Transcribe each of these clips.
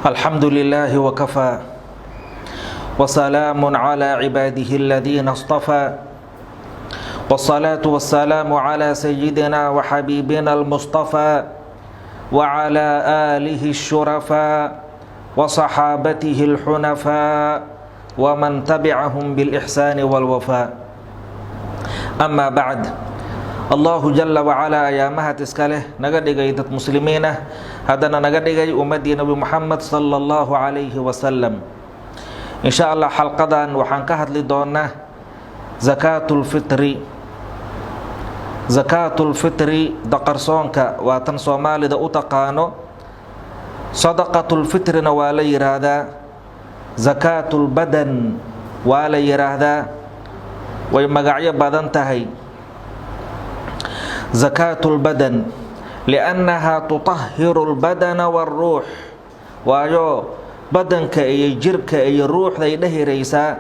الحمد لله وكفى، وسلام على عباده الذين اصطفى، والصلاة والسلام على سيدنا وحبيبنا المصطفى وعلى آله الشرفاء وصحابته الحنفاء ومن تبعهم بالإحسان والوفاء. أما بعد، Allahu jala wacalaa ayaa mahad iska leh naga dhigay dad muslimiin ah, haddana naga dhigay ummaddii Nebi Moxamed sala Allahu calayhi wasalam. Insha Allah, xalqadan waxaan ka hadli doonaa zakaatulfitri. Zakaatulfitri, daqarsoonka, waa tan Soomaalida u taqaano. Sadaqatulfitrina waa la yidhaahdaa, zakaatulbadan waa la yidhaahdaa, way magacyo badan tahay. Zakaatulbadan liannahaa tutahiru lbadana waaruux, waayo badanka iyo jirka iyo ruuxday dhehiraysaa.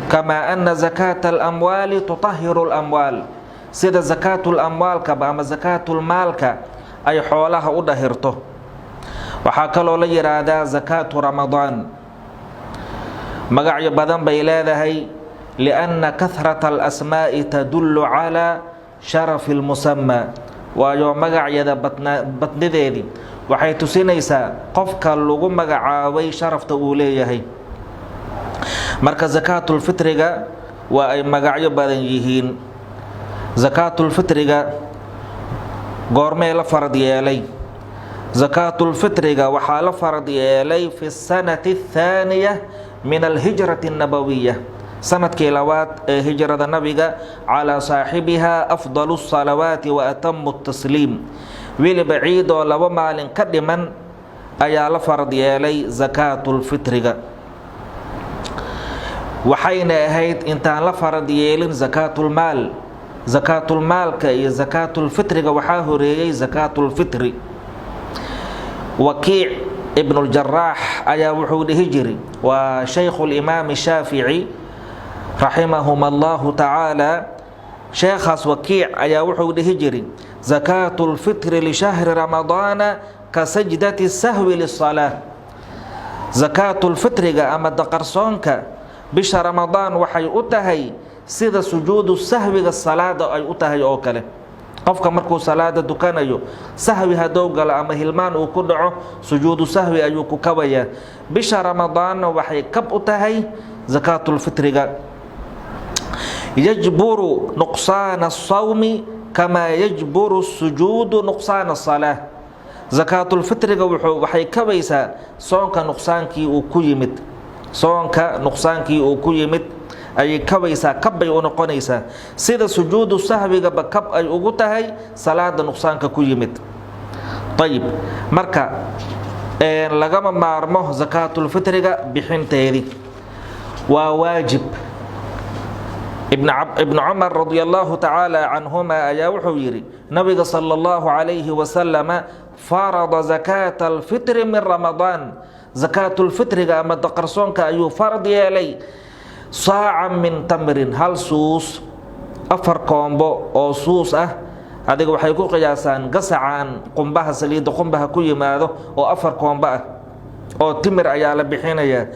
Kamaa ana zakaata alamwaali tutahiru lamwaal, sida zakaatul amwaalkaba ama zakaatulmaalka ay xoolaha u dhahirto. Waxaa kaloo la yidhaahdaa zakaatu Ramadaan. Magacyo badan bay leedahay, lianna kahrata alasmaa'i tadullu calaa sharafi lmusamaa, waayo magacyada badnideedii waxay tusinaysaa qofka lagu magacaabay sharafta uu leeyahay. Marka zakaatulfitriga waa ay magacyo badan yihiin. Zakaatulfitriga goormee la farad yeelay? Zakaatulfitriga waxaa la farad yeelay fi sanati athaaniya min alhijrati annabawiya, sanadkii labaad ee hijrada Nabiga, calaa saaxibihaa afdalu asalawaati wa atamu tasliim. Weliba ciidoo 2 maalin ka dhiman ayaa la farad yeelay zakaatulfitriga. Waxayna ahayd intaan la farad yeelin zakaatulmaal. Zakaatulmaalka iyo zakaatulfitriga waxaa horeeyey zakaatulfitri. Wakiic Ibnuuljaraax ayaa wuxuu dhihi jiray, waa shaykhulimaami Shaafici raximahum Allahu tacaala, sheekhaas Wakiic ayaa wuxuu dhihi jiray: "Zakaatulfitri lishahri Ramadaana ka sajdati sahwi lisalaa." Zakaatulfitriga ama daqarsoonka bisha Ramadaan waxay u tahay sida sujuudu sahwiga salaada ay u tahay oo kale. Qofka markuu salaada dukanayo, sahwi haddou galo ama hilmaan uu ku dhaco, sujuudu sahwi ayuu ku kabayaa. Bisha Ramadaanna waxay kab u tahay zakaatulfitriga. Yajburu nuqsaana asawmi kamaa yajburu sujuudu nuqsaana asalaa. Zakaatulfitriga waxay kabaysaa soonka nuqsaankii uu ku yimid. Soonka nuqsaankii uu ku yimid ayay kabaysaa, kab bay u noqonaysaa, sida sujuudu sahwigaba kab ay ugu tahay salaada nuqsaanka ku yimid. Ayib, marka lagama maarmo zakaatulfitriga bixinteedii, waa waajib. Ibnu Cumar radi Allahu tacaala canhuma ayaa wuxuu yidhi: Nabiga sala Allahu calayhi wasalama farada zakaata alfitri min Ramadaan. Zakaatulfitriga ama daqarsoonka ayuu farad yeelay, saacan min tamrin, hal suus, 4 koombo oo suus ah. Adiga waxay ku qiyaasaan gasacaan qumbaha, saliidda qumbaha ku yimaado oo 4 koombo ah oo timir ayaa la bixinayaa.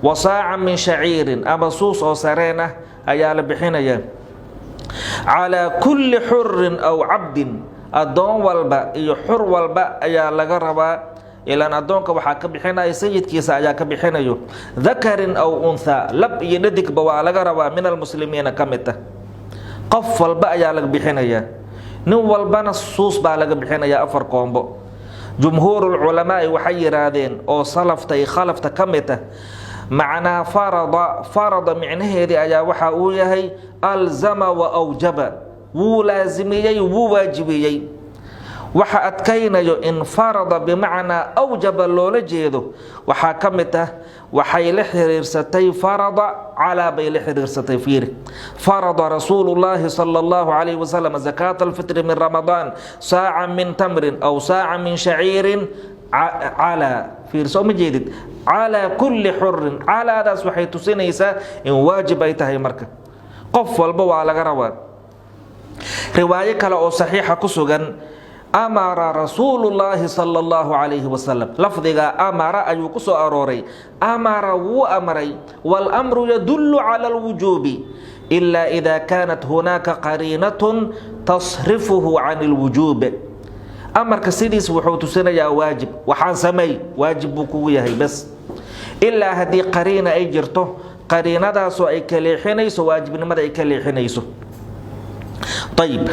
Wa saacan min shaciirin, ama suus oo sareen ah ayaa la bixinayaa. Calaa kulli xurin aw cabdin, addoon walba iyo xur walba ayaa laga rabaa. Ilaan addoonka waxaa ka bixinaya sayidkiisa ayaa ka bixinayo. Dakarin aw unthaa, lab iyo dhadigba waa laga rabaa, min almuslimiina ka mid ah. Qof walba ayaa laga bixinayaa, nin walbana suus baa laga bixinayaa, 4 koombo. Jumhuurulculamaai waxay yidhaahdeen oo salafta iyo khalafta ka mid ah, macnaa farada, farada micnaheedii ayaa waxa uu yahay alzama wa awjaba, wuu laasimiyey, wuu waajibiyey. Waxa adkaynayo in farada bimacnaa awjaba loola jeedo waxaa ka mid ah, waxay la xiriirsatay farada calaa bay la xiriirsatay. Fiiri: farada rasuulu llaahi sala Allahu calayhi wasalam zakaata alfitri min Ramadaan saacan min tamrin aw saacan min shaciirin calaa. Fiir, soo ma jeedid? Calaa kulli xurin, calaadaas waxay tusinaysaa in waajib ay tahay. Marka qof walba waa laga rabaa. Riwaayo kale oo saxiixa ku sugan Amara rasuulullaahi sala allahu calayhi wasalam, lafdiga amara ayuu ku soo arooray. Amara, wuu amray. Waalamru yadullu cala alwujuubi ilaa ida kaanat hunaaka qariinatun tasrifuhu can alwujuub. Amarka sidiis wuxuu tusinayaa waajib, waxaan sameey, waajib buu kugu yahay bes, ilaa haddii qariina ay jirto, qariinadaasoo ay ka leexinayso waajibnimada, ay ka leexinayso. Ayib,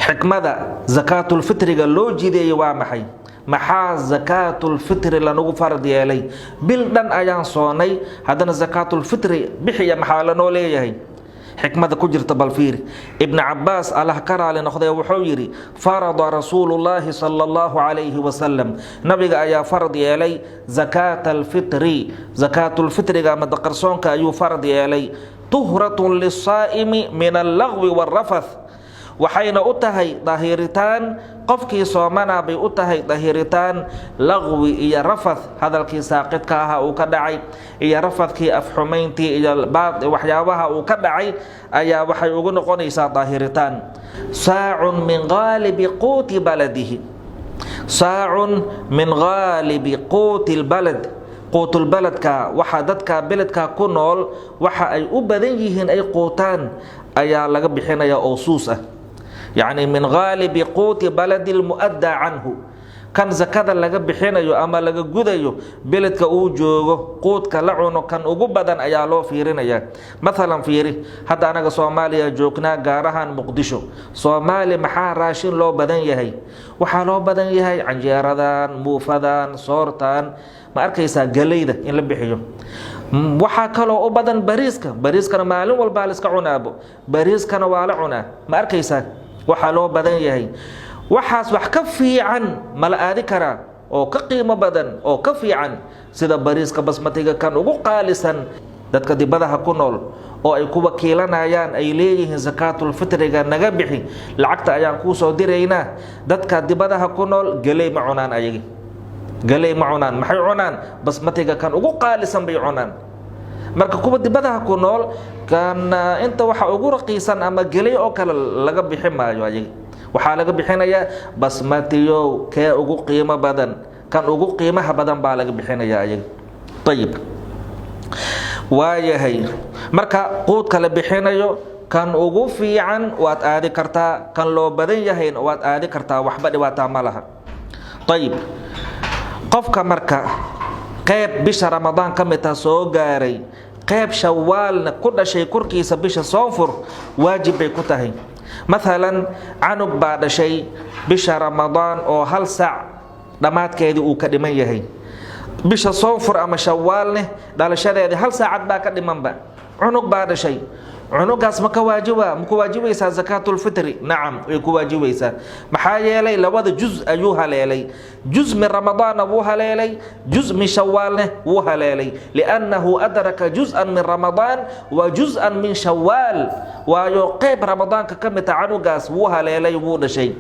xikmada sakaatulfitriga loo jideeyey waa maxay? Maxaa sakaatulfitri lanagu farad yeelay? Bil dhan ayaan soonay, haddana sakaatulfitri bixiya maxaa lanoo leeyahay? Xikmada ku jirta bal fiiri. Ibnu Cabaas, Allah ka raali noqday, wuxuu yidhi: farada rasuulullaahi sala allahu calayhi wasalam, nabiga ayaa farad yeelay zakaata alfitri, sakaatulfitriga ama daqarsoonka ayuu farad yeelay, tuhratun lisaa'imi min allagwi waalrafath, waxayna u tahay dahiritaan qofkii soomanaa bay u tahay dahiritaan laqwi iyo rafath, hadalkii saaqidka ahaa uu ka dhacay iyo rafadkii, afxumayntii iyo waxyaabaha uu ka dhacay ayaa waxay ugu noqonaysaa daahiritaan. Saacun min qaalibi quuti baladihi, saacun min qaalibi quuti lbalad, quutulbaladka, waxaa dadka beledka ku nool waxa ay u badan yihiin ay quutaan ayaa laga bixinayaa oo suus ah. Yacni min qaalibi quuti baladi lmu'addaa canhu, kan sakada laga bixinayo ama laga gudayo beledka uu joogo quudka la cuno kan ugu badan ayaa loo fiirinayaa. Mathalan fiiri, hadda anaga Soomaaliya joognaa, gaar ahaan Muqdisho. Soomaali maxaa raashin loo badan yahay? Waxaa loo badan yahay canjeeradan, muufadan, soortan, ma arkaysaa, galeyda in la bixiyo. Waxaa kaloo u badan bariiska. Bariiskana maalin walbaa la iska cunaabo, bariiskana waa la cunaa, ma arkaysaa? Waxaa loo badan yahay waxaas. Wax ka fiican ma la aadi karaa oo ka qiimo badan oo ka fiican sida bariiska basmatiga kan ugu qaalisan? Dadka dibadaha ku nool oo ay ku wakiilanayaan, ay leeyihiin sakaatulfitriga naga bixi, lacagta ayaan kuu soo diraynaa, dadka dibadaha ku nool geley ma cunaan. Ayagi galey ma cunaan. Maxay cunaan? Basmatiga kan ugu qaalisan bay cunaan. Marka kuwa dibadaha ku nool kan inta waxa ugu raqiisan ama geley oo kale laga bixi maayo. Ayaga waxaa laga bixinayaa basmatiyo kee ugu qiimo badan, kan ugu qiimaha badan baa laga bixinayaa ayaga. Ayib, waayahay. Marka quudka la bixinayo kan ugu fiican waad aadi kartaa, kan loo badan yahayna waad aadi kartaa, waxba dhibaataa ma laha. Ayib, qofka marka qeyb bisha Ramadaan ka mid ta soo gaaray, qeyb Shawaalna ku dhashay korkiisa bisha Soonfur waajib bay ku tahay. Mathalan canug baa dhashay bisha Ramadaan oo hal saac dhammaadkeedii uu ka dhiman yahay, bisha Soonfur ama Shawaalne dhalashadeedii hal saacad baa ka dhimanba, cunug baa dhashay. Cunugaas ma ka waajiba? Ma ku waajibaysaa sakaatulfitri? Nacam, way ku waajibaysaa. Maxaa yeelay labada juz ayuu haleelay, juz min Ramadaanna wuu haleelay, juz min Shawaalne wuu haleelay, liannahu adraka juz-an min Ramadaan wa juz-an min Shawaal. Waayo qeyb Ramadaanka ka mid ta canugaas wuu haleelay, wuu dhashay,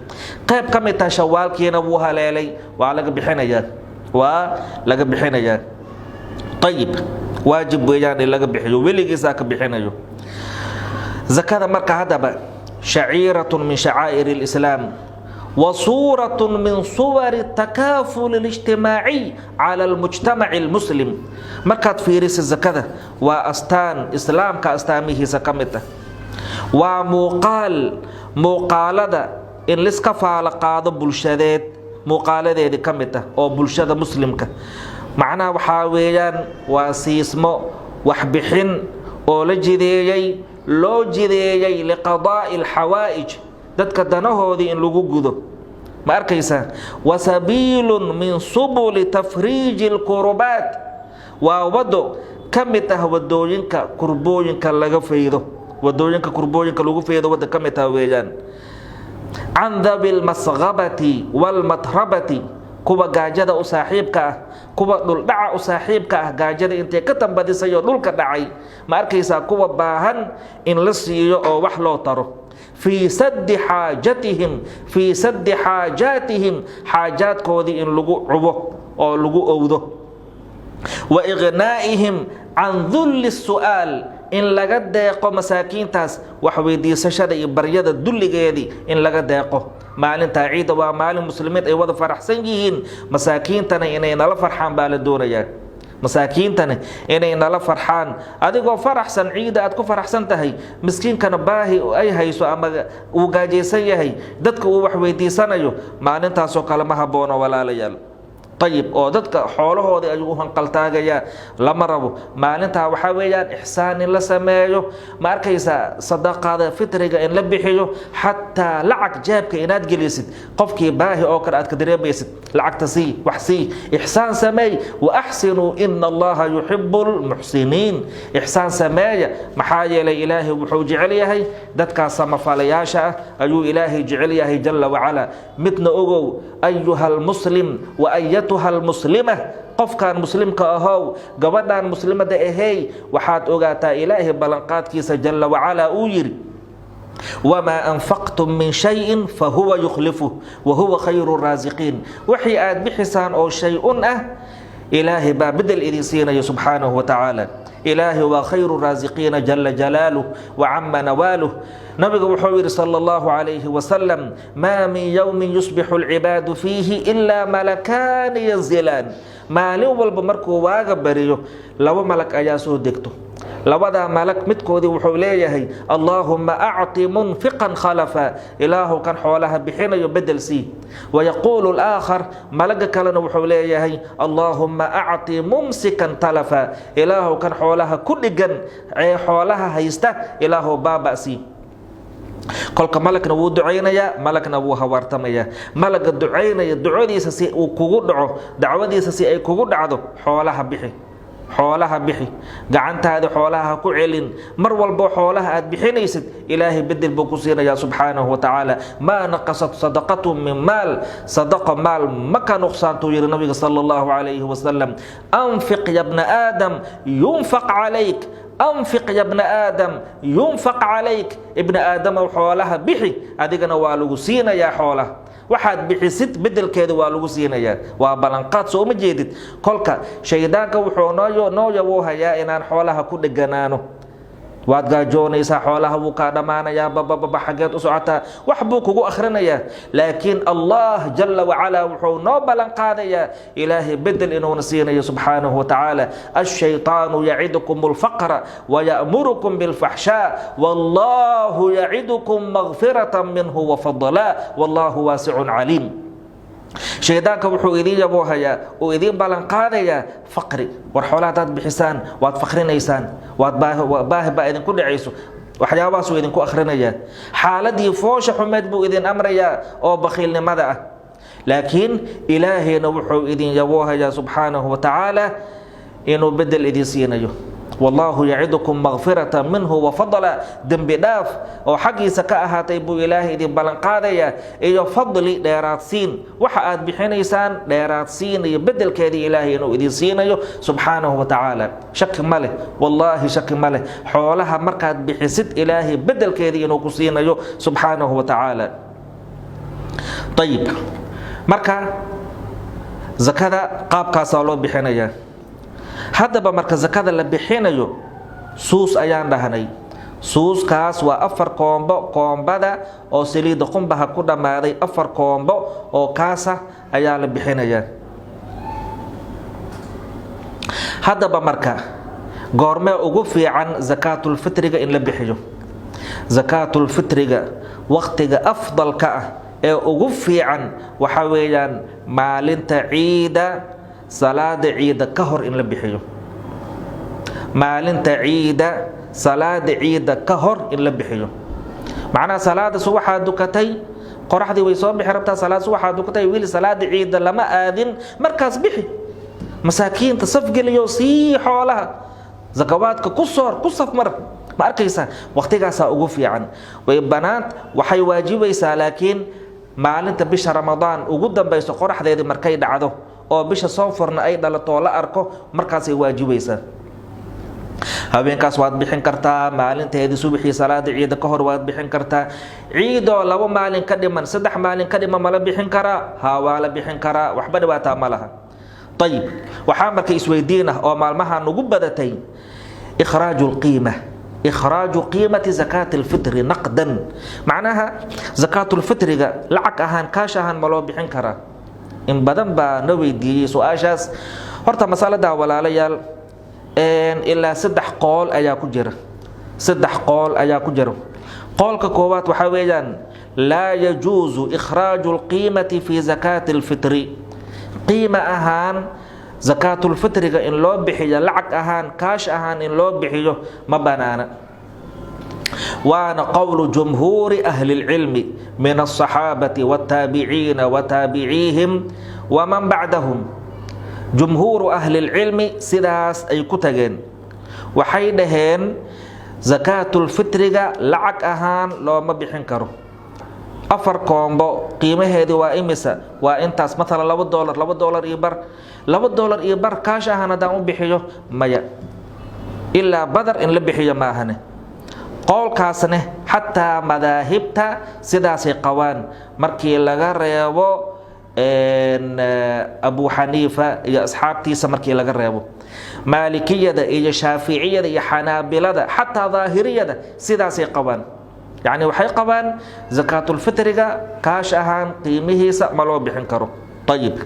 qeyb ka mid ta Shawaalkiina wuu haleelay, waa laga bixinayaa, waa laga bixinayaa. Ayib, waajib weeyaan in laga bixiyo, weligiisaa ka bixinayo zakada. Marka haddaba shaciiratun min shacaa'ir اlislaam wa suuratun min suwari takaaful اlijtimaaciy cala almujtamaci almuslim. Markaad fiirisa zakada, waa astaan islaamka astaamihiisa ka mid ah, waa muuqaal muuqaalada in liska faalo qaado bulshadeed muuqaaladeedii ka mid ah oo bulshada muslimka. Macnaha waxaa weeyaan waa siismo, waxbixin oo la jideeyey, loo jideeyey liqadaa'i alxawaa'ij, dadka danahoodii in lagu gudo, ma arkaysaa? Wa sabiilun min subuli tafriiji alkurubaat, waa wado ka mid ah wadooyinka kurbooyinka laga faydo, wadooyinka kurbooyinka lagu faydo wadda ka mid ah weeyaan. Can dawi lmasqabati waalmatrabati, kuwa gaajada u saaxiibka ah, kuwa dhuldhaca u saaxiibka ah, gaajada intay ka tambadisay oo dhulka dhacay, ma arkaysaa, kuwa baahan in la siiyo oo wax loo taro, fii saddi xaajatihim, fii saddi xaajaatihim, xaajaadkoodii in lagu cubo oo lagu owdo, wa iqnaa'ihim can dulli su'aal, in laga deeqo masaakiintaas wax weydiisashada iyo baryada dulligeedii in laga deeqo. Maalintaa ciidda waa maalin muslimiin ay wada faraxsan yihiin, masaakiintana inay nala farxaan baa la doonayaa, masaakiintana inay nala farxaan. Adigoo faraxsan ciidda aad ku faraxsan tahay, miskiinkana baahi ay hayso ama uu gaajaysan yahay, dadka uu wax weydiisanayo, maalintaasoo kale ma haboono, walaalayaal. Ayib, oo dadka xoolahoodii ayuu u hanqaltaagayaa, lama rabo. Maalintaa waxaa weeyaan ixsaan in la sameeyo, ma arkaysaa, sadaqada fitriga in la bixiyo, xataa lacag jeebka inaad gelisid qofkii baahi oo kale aad ka dareemaysid, lacagta sii, wax sii, ixsaan sameey. Wa axsinuu ina Allaha yuxibu lmuxsiniin. Ixsaan sameeya, maxaa yeelay Ilaahay wuxuu jecel yahay dadkaas samafalayaasha ah ayuu Ilaahay jecel yahay jala wacala. Midna ogow, ayuha almuslim wa ayatuha almuslima, qofkan muslimka ahow, gabadhan muslimada ahey, waxaad ogaataa Ilaahay ballanqaadkiisa jala wacala uu yidhi: wamaa anfaqtum min shayin fahuwa yukhlifuh wahuwa khayru raasiqiin. Wixii aad bixisaan oo shay un ah, Ilaahay baa bedel idin siinaya subxaanahu wa tacaala. Ilaahay waa khayru raasiqiina jala jalaaluh wa cama nawaaluh. Nabigu wuxuu yidhi sala Allahu calayhi wasalam: maa min yowmin yusbixu alcibaadu fiihi ilaa malakaani yanzilaan. Maalin walba markuu waaga bariyo, laba malag ayaa soo degto. Labadaa malag midkoodii wuxuu leeyahay: Allaahuma acti munfiqan khalafa, Ilaahu kan xoolaha bixinayo bedel sii. Wayaquulu alaakhar, malaga kalena wuxuu leeyahay: Allaahuma acti mumsikan talafa, Ilaahu kan xoolaha ku dhigan ee xoolaha haysta, Ilaahu baaba sii. Kolka malagna wuu ducaynayaa, malagna wuu hawaartamayaa. Malaga ducaynaya ducadiisa si uu kugu dhaco, dacwadiisa si ay kugu dhacdo, xoolaha bixi, xoolaha bixi, gacantaada xoolaha ha ku celin. Mar walbo xoolaha aad bixinaysid, Ilaahay bedel buu ku siinayaa subxaanahu wa tacaala. Maa naqasat sadaqatu min maal, sadaqa maal ma ka nuqsaantuu yihi nabiga sala Allahu calayhi wasalam. Anfiq ya bna aadam yunfaq calayk, anfiq ya bna aadam yunfaq calayk. Ibna aadamow, xoolaha bixi, adigana waa lagu siinayaa. Xoolaha waxaad bixisid bedelkeeda waa lagu siinayaa, waa ballanqaad, soo uma jeedid? Kolka shaydaanka wuxuu noo yaboohayaa inaan xoolaha ku dheganaano. Waad gaajoonaysaa, xoolaha wuu kaa dhammaanayaa, babababa, xaggeed u socotaa, wax buu kugu akhrinayaa. Laakiin Allah jala wacalaa wuxuu noo ballan qaadayaa Ilaahay bedel inuuna siinayo subxaanahu wa tacaala. Ashaytaanu yacidukum alfaqra waya'murukum bilfaxshaa wallahu yacidukum magfirata minhu wafadla wallahu waasicun caliim. Shaydaanka wuxuu idiin yaboohayaa uu idiin ballan qaadayaa faqri. War xoolaha hadaad bixisaan waad faqrinaysaan, waad baahi baa idinku dhacayso, waxyaabahaasuu idinku akhrinayaa. Xaaladii foosha xumeed buu idin amrayaa oo bakhiilnimada ah, laakiin Ilaahayna wuxuu idin yaboohayaa subxaanahu wa tacaala inuu bedel idin siinayo. Wallahu yacidukum makfirata minhu wa fadla, dembi dhaaf oo xaggiisa ka ahaatay buu Ilaahay idin ballanqaadayaa iyo fadli, dheeraadsiin. Waxa aad bixinaysaan dheeraadsiin iyo bedelkeedii Ilaahay inuu idin siinayo subxaanahu wa tacaala. Shaki ma leh, wallaahi shaki ma leh, xoolaha markaad bixisid Ilaahay bedelkeedii inuu ku siinayo subxaanahu wa tacaala. Ayib, marka zakada qaabkaasaa loo bixinayaa. Haddaba marka zakada la bixinayo, suus ayaan dhahnay. Suuskaas waa 4 koombo, koombada oo saliidda qumbaha ku dhammaaday, 4 koombo oo kaasa ayaa la bixinayaa. Haddaba marka goormee ugu fiican sakaatulfitriga in la bixiyo? Sakaatulfitriga wakhtiga afdalka ah ee ugu fiican waxaa weeyaan maalinta ciida, salaada ciida ka hor in la bixiyo. Maalinta ciida, salaada ciida ka hor in la bixiyo, macnaha salaada subaxaa dukatay, qoraxdii way soo bixi rabtaa, salaad subaxaa dukatay, wiil salaada ciida lama aadin, markaas bixi. Masaakiinta safgeliyo, sii xoolaha zakawaadka ku soor, ku safmar, ma arkaysaa? Waqtigaasaa ugu fiican. Way banaan, waxay waajibaysaa laakiin maalinta bisha Ramadaan ugu dambayso, qoraxdeedii markay dhacdo oo bisha soonfurna ay dhalato oo la arko, markaasay waajibaysaa. Habeenkaas waad bixin kartaa, maalinteedii subaxii salaada ciida ka hor waad bixin kartaa. Ciidoo 2 maalin ka dhiman, 3 maalin ka dhiman, mala bixin karaa? Haa, waa la bixin karaa, waxba dhibaataa ma laha. Ayib, waxaa marka isweydiin ah oo maalmaha nugu badatay ikhraaju lqiima. Ikhraaju qiimati zakaati alfitri naqdan, macnaha zakaatulfitriga lacag ahaan, kaash ahaan ma loo bixin karaa? In badan baa na weydiiyey su-aashaas. Horta masaladaa, walaalayaal, ilaa saddex qool ayaa ku jira, saddex qool ayaa ku jira. Qoolka koowaad waxaa weeyaan: laa yajuusu ikhraaju alqiimati fi zakaati alfitri. Qiima ahaan zakaatulfitriga in loo bixiyo, lacag ahaan, kaash ahaan in loo bixiyo ma banaana. Waana qowlu jumhuuri ahli اlcilmi min aلصaxaabati wاtaabiciina wataabiciihim waman bacdahum. Jumhuuru ahli اlcilmi sidaas ay ku tageen. Waxay dhaheen zakaatulfitriga lacag ahaan looma bixin karo. Afar koombo qiimaheedii waa imisa? Waa intaas, maalan $2, $2 iyo bar. $2 iyo bar kaash ahaan haddaan u bixiyo, maya, ilaa badar in la bixiyo maahane. Qowlkaasne xataa madaahibta sidaasay qabaan, markii laga reebo Abu Xaniifa iyo asxaabtiisa, markii laga reebo Maalikiyada iyo Shaaficiyada iyo Xanaabilada, xataa Daahiriyada sidaasay qabaan. Yacni waxay qabaan zakaatulfitriga kaash ahaan qiimihiisa ma loo bixin karo. Ayib,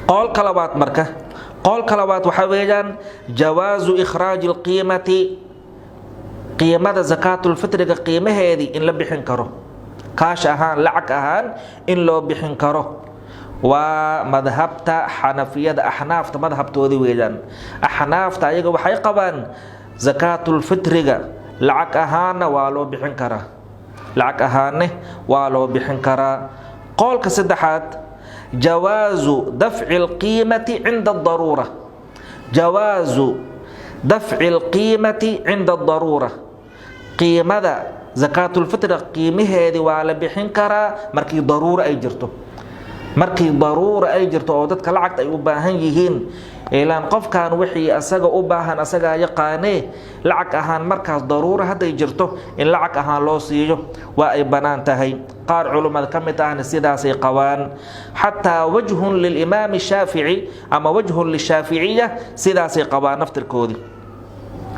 qowlka labaad marka, qowlka labaad waxaa weeyaan jawaazu ikhraaji alqiimati, qiimada zakaatulfitriga qiimaheedii in la bixin karo, kaash ahaan, lacag ahaan in loo bixin karo. Waa madhabta Xanafiyada, Axnaafta madhabtoodii weeyaan. Axnaafta ayaga waxay qabaan zakaatulfitriga lacag ahaanna waa loo bixin karaa, lacag ahaanne waa loo bixin karaa. Qowlka saddexaad: jawaazu dafci alqiimati cinda adaruura, jawaazu dafci alqiimati cinda adaruura. Qiimada zakaatulfitriga qiimaheedii waa la bixin karaa markii daruuro ay jirto, markii daruura ay jirto oo dadka lacagta ay u baahan yihiin. Ilaan qofkan wixii asaga u baahan asagaa yaqaanee, lacag ahaan markaas daruuro hadday jirto in lacag ahaan loo siiyo waa ay bannaan tahay. Qaar culummada ka mid ahna sidaasay qabaan. Xataa wajhun lilimaami Shaafici ama wajhun lishaaficiya sidaasay qabaan naftirkoodii,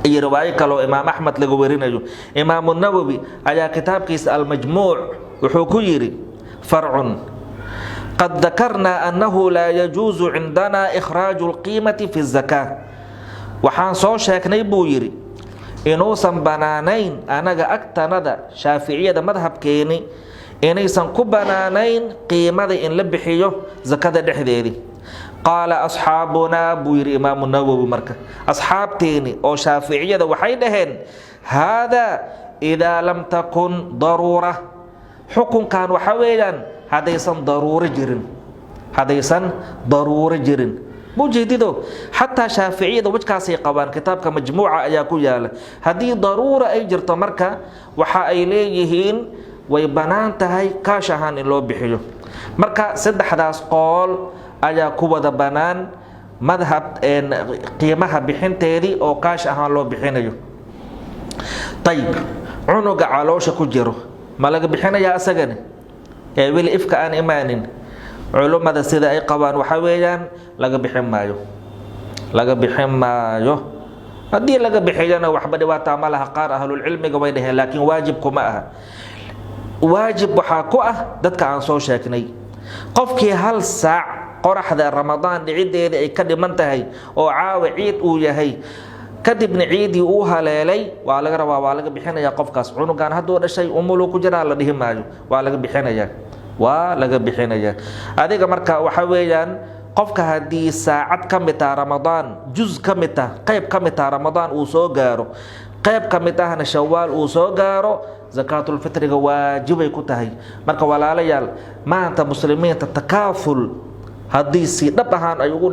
iyo riwaayo kaloo Imaam Axmed laga warinayo. Imaamu Nawowi ayaa kitaabkiisa Almajmuuc wuxuu ku yidhi: farcun, qad dakarnaa annahu laa yajuusu cindana ikhraaju alqiimati fi zakaa. Waxaan soo sheegnay, buu yidhi, inuusan banaanayn anaga agtanada, Shaaficiyada madhabkeeni, inaysan ku banaanayn qiimada in la bixiyo zakada dhexdeedii. Qaala asxaabunaa, buu yidhi Imaamu Nawowi, marka asxaabteeni oo Shaaficiyada waxay dhaheen: haadaa idaa lam takun daruura. Xukunkan waxa weeyaan haddaysan daruuro jirin, haddaysan daruuro jirin. Mujeedido xataa Shaaficiyada wajkaasay qabaan, kitaabka Majmuuca ayaa ku yaala. Haddii daruura ay jirto marka waxa ay leeyihiin way bannaan tahay kaash ahaan in loo bixiyo. Marka saddexdaas qool ayaa ku wada bannaan madhab qiimaha bixinteedii oo kaash ahaan loo bixinayo. Ayib, cunuga caloosha ku jiro ma laga bixinayaa asagani ee weli ifka aan imaanin? Culummada sida ay qabaan waxaa weeyaan laga bixin maayo, laga bixin maayo. Haddii laga bixiyana waxba dhibaataa ma laha, qaar ahlulcilmiga way dhaheen, laakiin waajib kuma aha. Waajib waxaa ku ah dadka aan soo sheegnay. Qofkii hal saac qoraxda Ramadaan dhiciddeedii ay ka dhiman tahay oo caawa ciid uu yahay, kadibna ciidii uu haleelay, waa laga rabaa, waa laga bixinayaa qofkaas. Cunugan hadduu dhashay, umuluu ku jiraa la dhihi maayo, waa laga bixinayaa, waa laga bixinayaa. Adiga marka waxa weeyaan qofka haddii saacad ka mid ah Ramadaan, juz ka mid ah, qayb ka mid ah Ramadaan uu soo gaaro, qayb ka mid ahna Shawaal uu soo gaaro, zakaatulfitriga waajibay ku tahay. Marka walaalayaal, maanta muslimiinta takaaful haddii si dhab ahaan ay ugu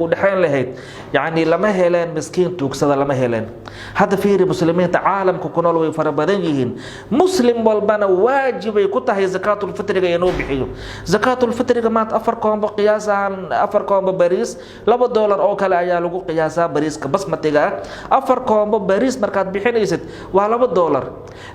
dhexeen lahayd, yacni lama heleen miskiin tuugsada, lama heleen. Hadda fiiri, muslimiinta caalamka ku nool way fara badan yihiin. Muslim walbana waajibay ku tahay zakaatulfitriga inuu bixiyo. Zakaatulfitriga maanta afar koombo, qiyaas ahaan afar koombo bariis, $2 oo kale ayaa lagu qiyaasaa bariiska basmatiga ah. Afar koombo bariis markaad bixinaysid waa $2.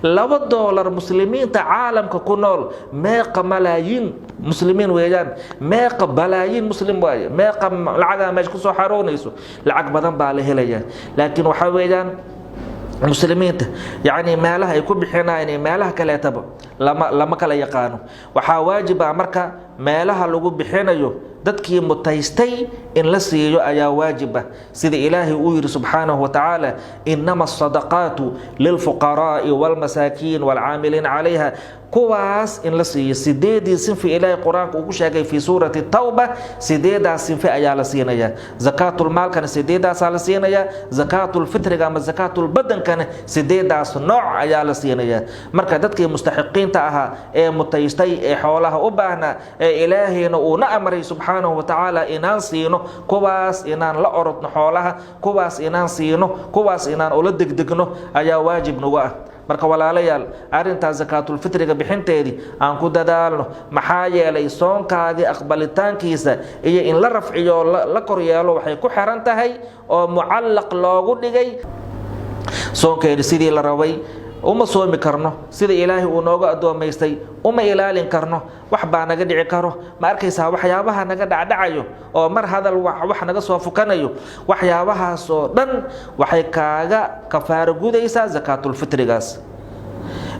$2 muslimiinta caalamka ku nool meeqa malaayiin muslimiin weeyaan? Meeqa balaayiin muslim waaye? Meeqa lacagaa meesha kusoo xaroonayso? Lacag badan baa la helayaa. Laakiin waxaa weeyaan Muslimiinta yacni meelaha ay ku bixinayaan iyo meelaha kaleetaba lama kala yaqaano. Waxaa waajib ah marka meelaha lagu bixinayo dadkii mutaystay in la siiyo ayaa waajib ah, sida Ilaahay uu yidhi subxaanahu wa tacaala: "Inama asadaqaatu lilfuqaraa'i waalmasaakiin waalcaamiliina calayha." Kuwaas in la siiyo, sideedii sinfi Ilaahay Qur-aanka uu ku sheegay fii Suurati Tawba, sideedaas sinfi ayaa la siinayaa. Zakaatulmaalkana sideedaasaa la siinayaa, zakaatulfitriga ama zakaatulbadankana sideedaas nooc ayaa la siinayaa. Marka dadkii mustaxiqiinta ahaa ee mutaystay ee xoolaha u baahnaa ee Ilaahayna uuna amray subxaanahu wa tacaala inaan siino, kuwaas inaan la orodno xoolaha, kuwaas inaan siino, kuwaas inaan ula degdegno ayaa waajib nagu ah. Marka walaalayaal, arrintaas zakaatulfitriga bixinteedii aan ku dadaalno, maxaa yeelay soonkaagii aqbalitaankiisa iyo in la rafciyo, la koryeelo, waxay ku xiran tahay oo mucallaq loogu dhigay soonkeeni. Sidii la rabay uma soomi karno, sida Ilaahay uu nooga addoomaystay uma ilaalin karno, wax baa naga dhici karo. Ma arkaysaa waxyaabaha naga dhacdhacayo oo mar hadal wax naga soo fukanayo? Waxyaabahaasoo dhan waxay kaaga kafaaro gudaysaa zakaatulfitrigaas.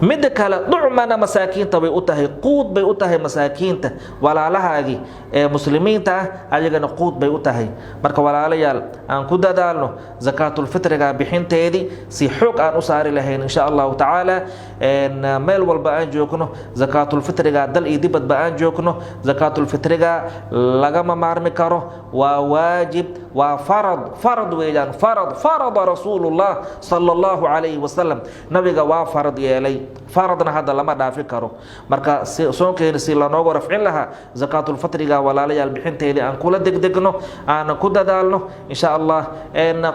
Midda kale, ducmana masaakiinta bay u tahay, quud bay u tahay masaakiinta walaalahaagii ee muslimiinta ah, ayagana quud bay u tahay. Marka walaalayaal, aan ku dadaalno zakaatulfitriga bixinteedii si xoog aan u saari lahayn, insha Allahu tacaala. Meel walba aan joogno zakaatulfitriga, dal iyo dibadba aan joogno, zakaatulfitriga lagama maarmi karo, waa waajib, waa farad, farad weeyaan, farad farada Rasuulullah sala Allahu calayhi wasalam. Nabiga waa farad yeelay, faradna hadda lama dhaafi karo. Marka soonkeena si lanoogu rafcin lahaa, zakaatulfitriga walaalayaal bixinteedii aan kula degdegno, aanan ku dadaalno, insha Allah.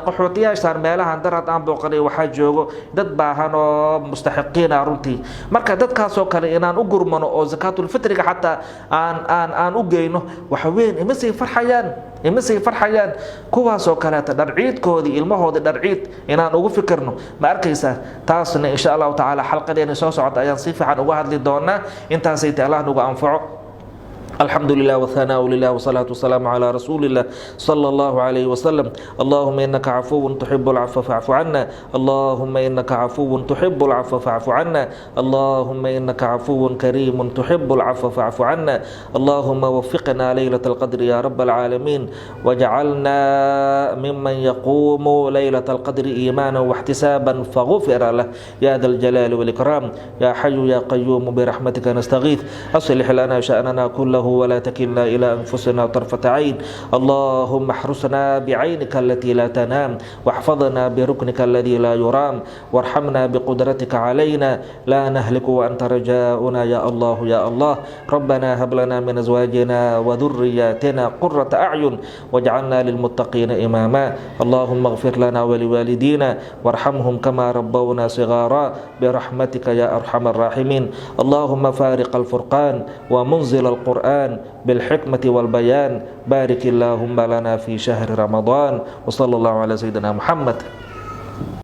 Qaxootiyaashaan meelahan darad aan booqanay waxaa joogo dad baahan oo mustaxiqiin ah runtii. Marka dadkaasoo kale inaan u gurmano oo zakaatulfitriga xataa aan u geyno, waxa weyn imasay farxayaan, imasay farxayaan kuwaasoo kaleeta. Dharciidkoodii, ilmahoodii dharciid inaan ugu fikirno, ma arkaysaa? Taasna insha Allahu tacaala xalqadeena soo socota ayaan si fiican uga hadli doonaa. Intaasay ta Allah nagu anfaco. الحمد لله والثناء لله والصلاة والسلام على رسول الله صلى الله عليه وسلم. اللهم إنك عفو تحب العفو فاعف عنا. اللهم إنك عفو تحب العفو فاعف عنا. اللهم إنك عفو كريم تحب العفو فاعف عنا. اللهم وفقنا ليلة القدر يا رب العالمين، واجعلنا ممن يقوم ليلة القدر إيمانا واحتسابا فغفر له، يا ذا الجلال والإكرام. يا حي يا قيوم، برحمتك نستغيث، أصلح لنا شأننا كله ولا تكلنا إلى أنفسنا طرفة عين. اللهم احرسنا بعينك التي لا تنام، واحفظنا بركنك الذي لا يرام، وارحمنا بقدرتك علينا، لا نهلك وأنت رجاؤنا يا الله يا الله. ربنا هب لنا من أزواجنا وذرياتنا قرة أعين واجعلنا للمتقين إماما. اللهم اغفر لنا ولوالدينا وارحمهم كما ربونا صغارا، برحمتك يا أرحم الراحمين. اللهم فارق الفرقان ومنزل القرآن بالحكمة والبيان، بارك اللهم لنا في شهر رمضان، وصلى الله على سيدنا محمد.